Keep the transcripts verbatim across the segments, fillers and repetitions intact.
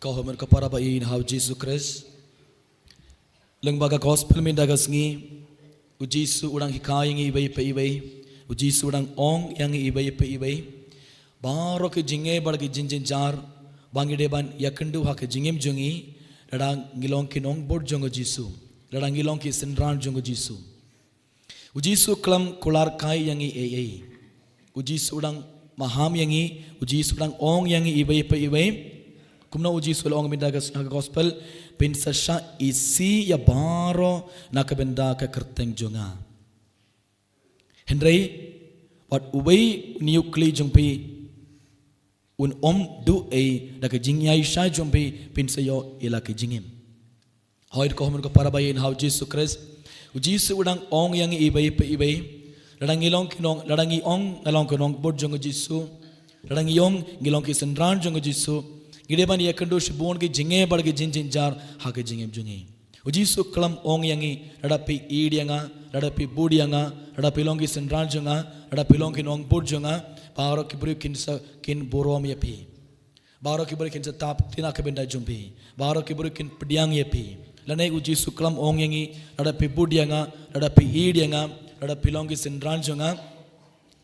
Ko hynmen ko para ba ïeit ha u Jisu Khrist. Lyngba ka gospel mynta ka sngi, u Jisu u dang hikai ïa ngi iwei pa iwei. U Jisu u dang ong ïa ngi iwei pa iwei. Baroh ki jingeh bad ki jingjynjar ba ngi dei ban ïakynduh ha ka jingim jong ngi, lada ngi long ki nongbud jong u Jisu, lada ngi long ki synran jong u Jisu. U Jisu u khlem kular kai ïa ngi ei ei. U Jisu u dang maham ïa ngi, u Jisu u dang ong ïa ngi iwei pa iwei. Kumno u Jisu u la ong mynta ka gospel, phin sa shah isih ïa baroh na ka bynta ka kyrteng jong nga. Hynrei wat uwei une u khlieh jong phi un ym duh ei, da ka jingïaishah jong phi phin sa ïoh ïa la ka jingim. Hooid ko hynmen ko para ba ïeit ha u Jisu Khrist. U Jisu u dang ong ïa ngi iwei pa iwei. Lada ngi long ki nong, lada ngi ong nga long ki nongbud jong u Jisu, lada ngi ong ngi long ki synran jong u Jisu, ngi dei ban ïakynduh shibun ki jingeh bad ki jingjynjar ha ka jingim jong ngi. U Jisu u khlem ong ïa ngi, lada phi ïeit ïa nga, lada phi bud ïa nga, lada phi long ki synran jong nga, lada phi long ki nongbud jong nga, baroh ki briew kin sa, kin burom ïa phi. Baroh ki briew kin sa tap kti na ka bynta jong phi. Baroh ki briew kin pdiang ïa phi. Lane u Jisu u khlem ong ïa ngi, lada phi bud ïa nga, lada phi ïeit ïa nga, lada phi long ki synran jong nga,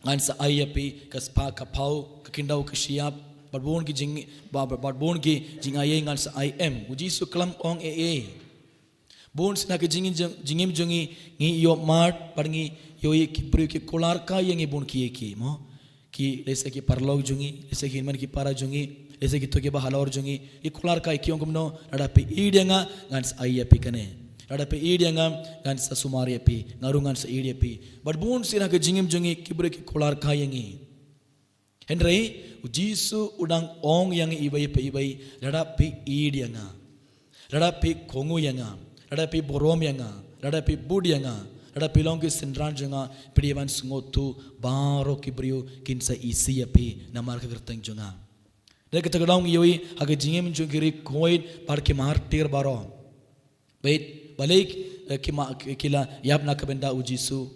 ngan sa ai ïa phi ka spah ka phew, ka khyndew ka shyiap, bad bun ki jing, ba, ba, bad bun ki jingai ei ngan sa ai, em. U Jisu u khlem ong ei ei. Bun sien ha ka jingim jong, jingim jong ngi, ngi ïohmad bad ngi ïohi ki briew ki kular kai ïa ngi bun kiei kiei, mo. Ki, lehse ki paralok jong ngi, lehse ki hynmen ki para jong ngi, lehse kito kiba halor jong ngi, ki kular kai, ki ong kumno, lada phi ïeit ïa nga, ngan sa ai ïa phi kane. Lada phi ïeit ïa nga, ngan sa sumar ïa phi, nga ruh ngan sa ïeit ïa phi. Bad bun sien ha ka jingim jong ngi ki briew ki kular kai ïa ngi. Hynrei u Jisu u dang ong ïa ngi iwei pa iwei, lada phi ïeit ïa nga, lada phi kohnguh ïa nga, lada phi burom ïa nga, lada phi bud ïa nga, lada phi long ki synran jong nga, phi dei ban sngewthuh baroh ki briew kin sa isih ïa phi namar ka kyrteng jong nga. Dei kata ka daw ngi ïohi ha ka jingim jong ki riewkhuid bad ki martir baroh. Bad balei, eh, ki ma, ki, ki la ïap na ka bynta u Jisu?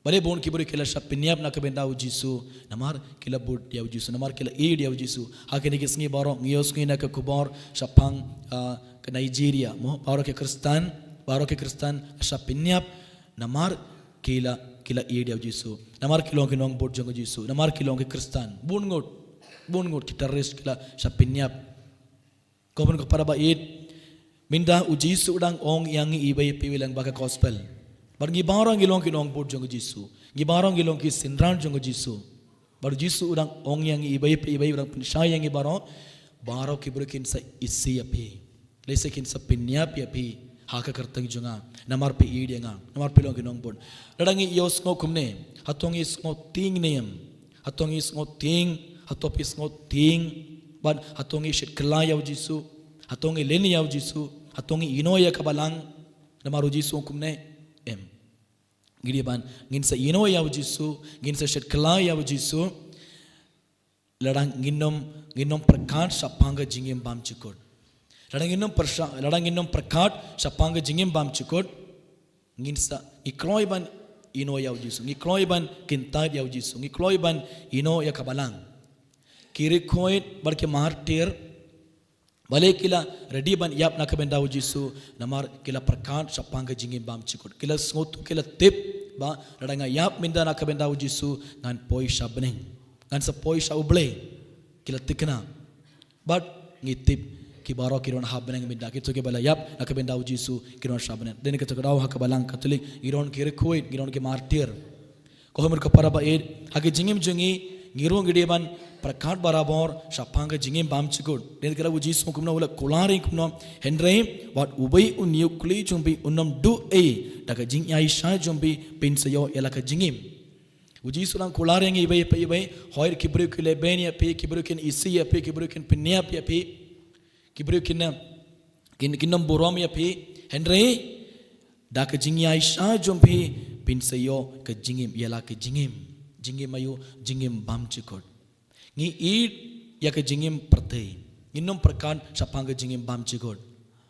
Balei bun ki briew ki la shah pynïap na ka bynta u Jisu? Namar ki la bud ïa u Jisu, namar ki la ïeit ïa u Jisu. Ha kine ki sngi baroh ngi ïohsngew na ka khubor shaphang, ah, ka Nigeria, mo, baroh ki Khristan, baroh ki Khristan shah pynïap namar ki la, ki la ïeit ïa u Jisu, namar ki long ki nongbud jong u Jisu, namar ki long ki Khristan. Bun ngut, bun ngut ki terrorist ki la shah pynïap. Ko hynmen ko para ba ïeit, mynta u Jisu u dang ong ïa ngi iwei pa iwei lyngba ka gospel. Bad ngi baroh ngi long ki nongbud jong u Jisu, ngi baroh ngi long ki synran jong u Jisu. Bad u Jisu u dang ong ïa ngi iwei pa iwei, u dang pynshai ïa ngi baroh, baroh ki briew kin sa isih ïa phi. Lehse kin sa pynïap ïa phi ha ka kyrteng jong nga, namar phi ïeit ïa nga, namar phi long ki nongbud. Lada ngi ïohsngew kumne, hato ngi sngewtieng ne em? Hato ngi sngewtieng, hato phi sngewtieng? Bad hato ngi shit kylla ïa u Jisu? Hato ngi len ïa u Jisu? Hato ngi ïehnoh ïa ka balang? Namar u Jisu u ong kumne, em. Ngi dei ban, ngin sa ïehnoh ïa u Jisu, ngin sa shit kylla ïa u Jisu, lada ngin ym, ngin ym pyrkhat shaphang ka jingim bymjukut. Lada ngin ym pyrsa, lada ngin ym pyrkhat shaphang ka jingim bymjukut, ngin sa, ngi kloi ban ïehnoh ïa u Jisu, ngi kloi ban kyntait ïa u Jisu, ngi kloi ban ïehnoh ïa ka balang. Ki riewkhuid bad ki martir, balei ki la ready ban ïap na ka bynta u Jisu? Namar ki la pyrkhat shaphang ka jingim bymjukut. Ki la sngewthuh, ki la tip ba lada nga ïap mynta na ka bynta u Jisu, ngan poi sha bneng, ngan sa poi sha U Blei. Ki la thikna. Bad ngi tip ki baroh ki don ha bneng mynta, kito kiba la ïap na ka bynta u Jisu ki don sha bneng. Dei na kata ka daw ha ka balang Katholik ngi don ki riewkhuid, ngi don ki martir. Ko hynmen ko para ba ïeit, ha ka jingim jong ngi, ngi ruh ngi dei ban pyrkhat barabor shaphang ka jingim bymjukut. Dei na kata u Jisu kumno u la kular ïa ngi kumno, hynrei wat uwei une u khlieh jong phi un ym duh ei, da ka jingïaishah jong phi phin sa ïoh ïa la ka jingim. U Jisu u dang kular ïa ngi iwei pa iwei, hooid ki briew ki lehbeiñ ïa phi, ki briew kin isih ïa phi, ki briew kin pynïap ïa phi, ki briew kin, kin, kin ym burom ïa phi, hynrei da ka jingïaishah jong phi phin sa ïoh ka jingim, ïa la ka jingim. Jingim aïu? Jingim bymjukut. Ngi ïeit ïa ka jingim pyrthei, ngin ym pyrkhat shaphang ka jingim bymjukut.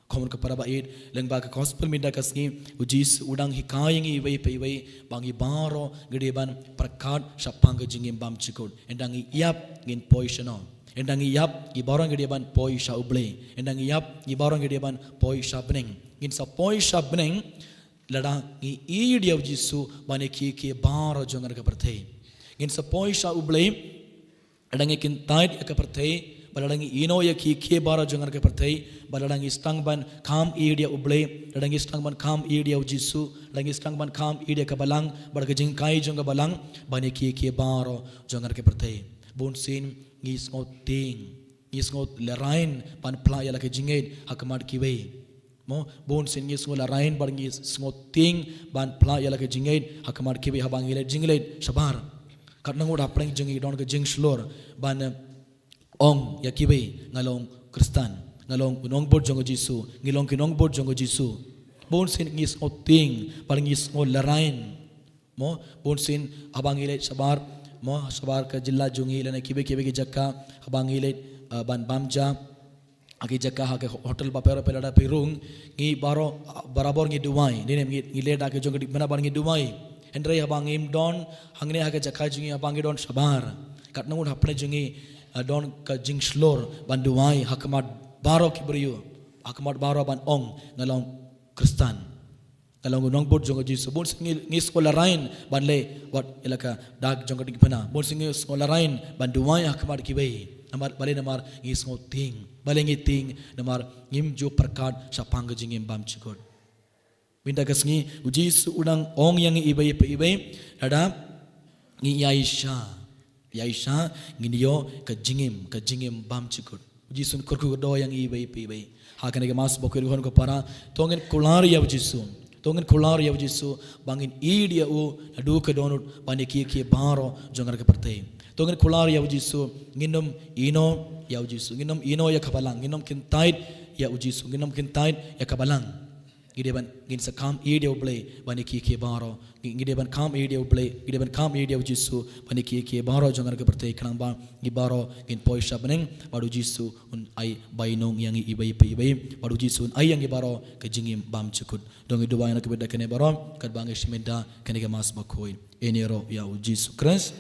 Ko hynmen ko para ba ïeit, lyngba ka gospel mynta ka sngi, u Jisu u dang hikai ïa ngi iwei pa iwei ba ngi baroh ngi dei ban pyrkhat shaphang ka jingim bymjukut. Ynda ngi ïap ngin poi shano? Ynda ngi ïap, ngi baroh ngi dei ban poi sha U Blei. Ynda ngi ïap, ngi baroh ngi dei ban poi sha bneng. Ngin sa poi sha bneng lada ngi ïeit ïa U Jisu ban ïa kiei kiei baroh jong ka pyrthei. Ngin sa poi sha U Blei lada ngi kyntait ïa ka pyrthei, bad lada ngi ïehnoh ïa kiei kiei baroh jong ka pyrthei, bad lada ngi sdang ban kham ïeit ïa U Blei, lada ngi sdang ban kham ïeit ïa U Jisu, lada ngi sdang ban kham ïeit ïa ka Balang bad ka jinghikai jong ka Balang ban ïa kiei kiei baroh jong ka pyrthei. Bunsien ngi sngewtieng, ngi sngewlehraiñ ban phla ïa la ka jingngeit ha khmat kiwei. Mo, bunsien ngi sngewlehraiñ bad ngi sngewtieng ban phla ïa la ka jingngeit ha khmat kiwei haba ngi leit jingngeit shabar. Katno ngut hapdeng jong ngi don ka jingshlur ban, eh, ong ïa kiwei, nga long Khristan, nga long u nongbud jong U Jisu, ngi long ki nongbud jong U Jisu. Bunsien ngi sngewtieng bad ngi sngewlehraiñ. Mo, bunsien haba ngi leit shabar, mo, shabar ka jylla jong ngi lane kiwei kiwei ki jaka, haba ngi leit, eh, ban bam ja ha ki jaka, ha ki hotel bapher bapher lada phi rung, ngi baroh, ah, barabor ngi duwai. Ngi, ngi leit da ki jong ka dikphna bad ngi duwai. Hynrei haba ngim don hangne ha ka jaka jong ngi, haba ngi don shabar, katno ngut hapdeng jong ngi, ah, don ka jingshlur ban duwai ha khmat baroh ki briew, ha khmat baroh ban ong nga long Khristan, nga long u nongbud jong U Jisu. Bunsien ngi, ngi sngewlehraiñ ban leh wat ïa la ka dak jong ka dikphna. Bunsien ngi sngewlehraiñ ban duwai ha khmat kiwei. Namar, balei? Namar ngi sngewtieng. Balei ngi tieng? Namar ngim ju pyrkhat shaphang ka jingim bymjukut. Mynta ka sngi U Jisu u dang ong ïa ngi iwei pa iwei, lada ngi ïaishah, ïaishah, ngin ïoh ka jingim, ka jingim bymjukut. U Jisu un kyrkhu kyrdoh ïa ngi iwei pa iwei. Ha kane ka Mass Bakhuid, ko khun ko para, to ngin kular ïa U Jisu. To ngin kular ïa U Jisu ba ngin ïeit ïa u naduh ka dohnud ban ïa kiei kiei baroh jong ka pyrthei. To ngin kular ïa U Jisu, ngin ym ïehnoh ïa U Jisu, ngin ym ïehnoh ïa ka Balang, ngin ym kyntait ïa U Jisu, ngin ym kyntait ïa ka Balang. Ngi dei ban, ngin sa kham ïeit ïa U Blei ban ïa kiei kiei baroh. Ngi, ngi dei ban kham ïeit ïa U Blei, ngi dei ban kham ïeit ïa U Jisu ban ïa kiei kiei baroh jong ka pyrthei, khnang ba ngi baroh ngin poi sha bneng bad U Jisu un ai bainong ïa ngi iwei pa iwei, bad U Jisu un ai ïa ngi baroh ka jingim bymjukut. To ngin duwai na ka bynta kane baroh katba ngi shim bynta kane ka Mass Bakhuid. Ïaroh ïa U Jisu Khrist.